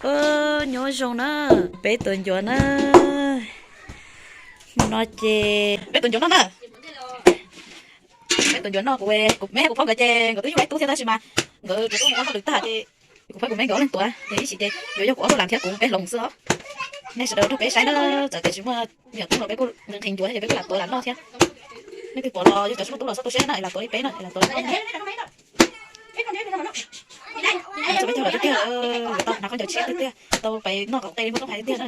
Nyob zoo na, peb tus ncuav na. Hnub no ces peb tus ncuav noj na. Peb tus ncuav noj, kuv, kuv me kuv phob nkawd ces nkawd twb yug ib tug thiab tab sis mas nkawd tsuas tuaj mus ua hauj lwm tag ces kuv phob kuv me nkawd ob leeg tuav ces ib chim ces yuav yog kuv ob tug lam thiab kuv peb hloov xwb os. Nej sawv daws nrog peb saib na, txawm tias tsis muaj me nyuam tub los peb kuj nqhis ncuav thiab ces peb kuj lam tuav lam noj thiab. Nej twg pom los yog cov tsis muaj tub los txhob tu siab na, lam tuav li peb na, lam tuav li peb na. Txawm peb cog lawm tiag tiag, yuav tau hnav khaub ncaws tshiab tiag tiag, tau pais noj qaum teb li muaj tub hais tiag tiag na.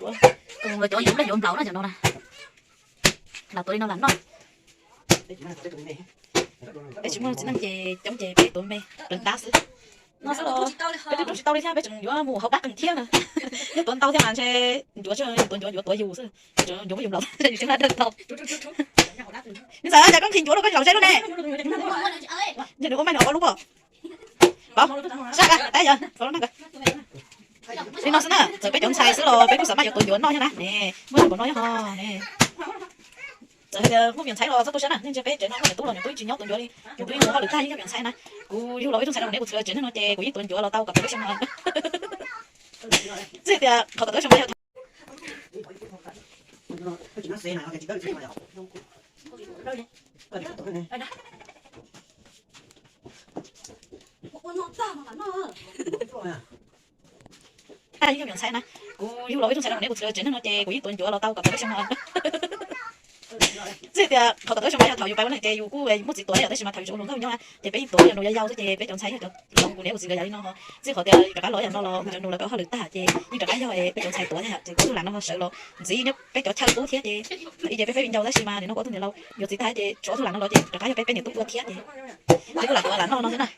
Cov yuav nplej yuav nplaum na cov no na. Lam tuav li no lam noj. Peb tsis muaj txiv neej ces coob ces peb tuav me pleev dab xwb. No xwb los peb twb rub tsis tau li thiab, peb tseem yuav mus haus dab qees thiab na. Yog tuav ntau thiab mas ntshe ncuav tsis, tuav ncuav yuav tuav yus xwb, ncuav muab yus nplaum yus tseem dab dawb tau. Nws txawm cas koj nqhis ncuav rau koj zaum ze lub ne. Ntshe nws ua meej nws haus ob lub pob. Pov, sab ka tab yog pov lub neej ka. Li no xwb na, txawm peb cov ntxhais xwb los peb kuj xam maj yuav tuav ncuav noj thiab na ne, muaj tsis pom no yog ho ne. Txawm hais tias muaj me nyuam ntxhais los txhob tu siab na, nej ntsia peb tsev no muaj niam tub los niam tub tsis nyob tuav ncuav li, niam tub yeej mus hauj lwm tag yeej yog me nyuam ntxhais na. Kuv yug los ib tug ntxhais rau kuv niam kuv txiv tsev neeg no ces kuv yeej tuav ncuav los tau kaum tawm lub xyoo no. Txawm tias qhov kaum tawm lub xyoo no yog Yeej yog me nyuam ntxhais na, kuv yug los ib tug ntxhais rau niam kuv txiv tsev neeg no ces kuv yeej tuav ncuav los tau kaum tawm lub xyoo no. Txij tias qhov kaum tawm lub xyoo no yog thaum yus pais ua neej ces yus kuj muaj txiv tuav thiab tab sis mas thaum yus tseem ua hluas nkauj nyob na ces peb yeej tuav yog nus yau yau xwb ces peb cov ntxhais yog cov hloov kuv niam kuv txiv nkawd yam li no ho. Txij qhov tias rov qab los yam no los kuv cov nus lawv kuj hauj lwm tag ces yeej rov qab yog peb cov ntxhais tuav thiab ces kuv tus lam no sawv los ntxiv nyob peb cov chaw qub thiab ces ib ce peb peb viv ncaus tab sis mas nim no kuv ob tug niam laus yuav txiv tag ces tshuav ob tug lam no los ces rov qab yog peb peb niam tub tuav thiab ces peb kuj lam tuav lam noj no thiab na.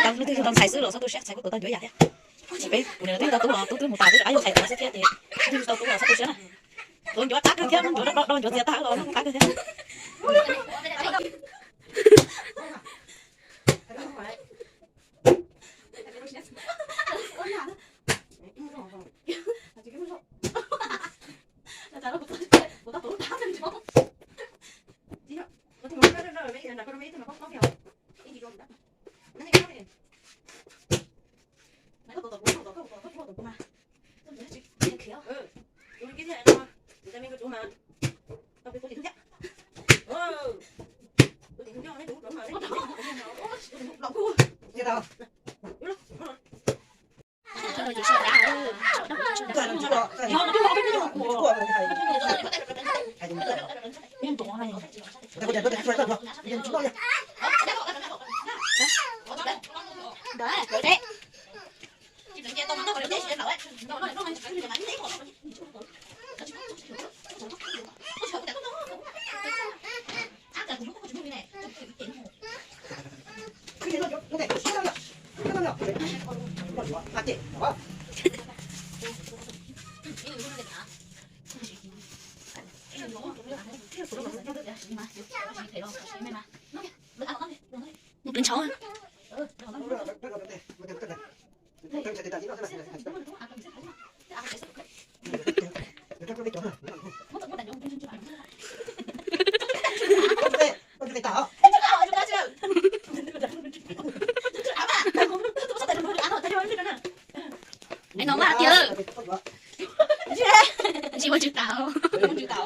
Tau leej twg tau ntxhais xwb los txhob tu siab, ntxhais kuj tuav tau ncuav yam thiab. Peb kuv niam twb tau tub los tub twb mus tas twb rov qab yog ntxhais tuav xwb thiab ces leej twg tsis tau tub los txhob tu siab na. Tuav ncuav qab kawg thiab, ncuav do do ncuav txias tag los qab kawg thiab. Mus pleev tshauv. Ai no mas tiag. Tsis ua tswv tau.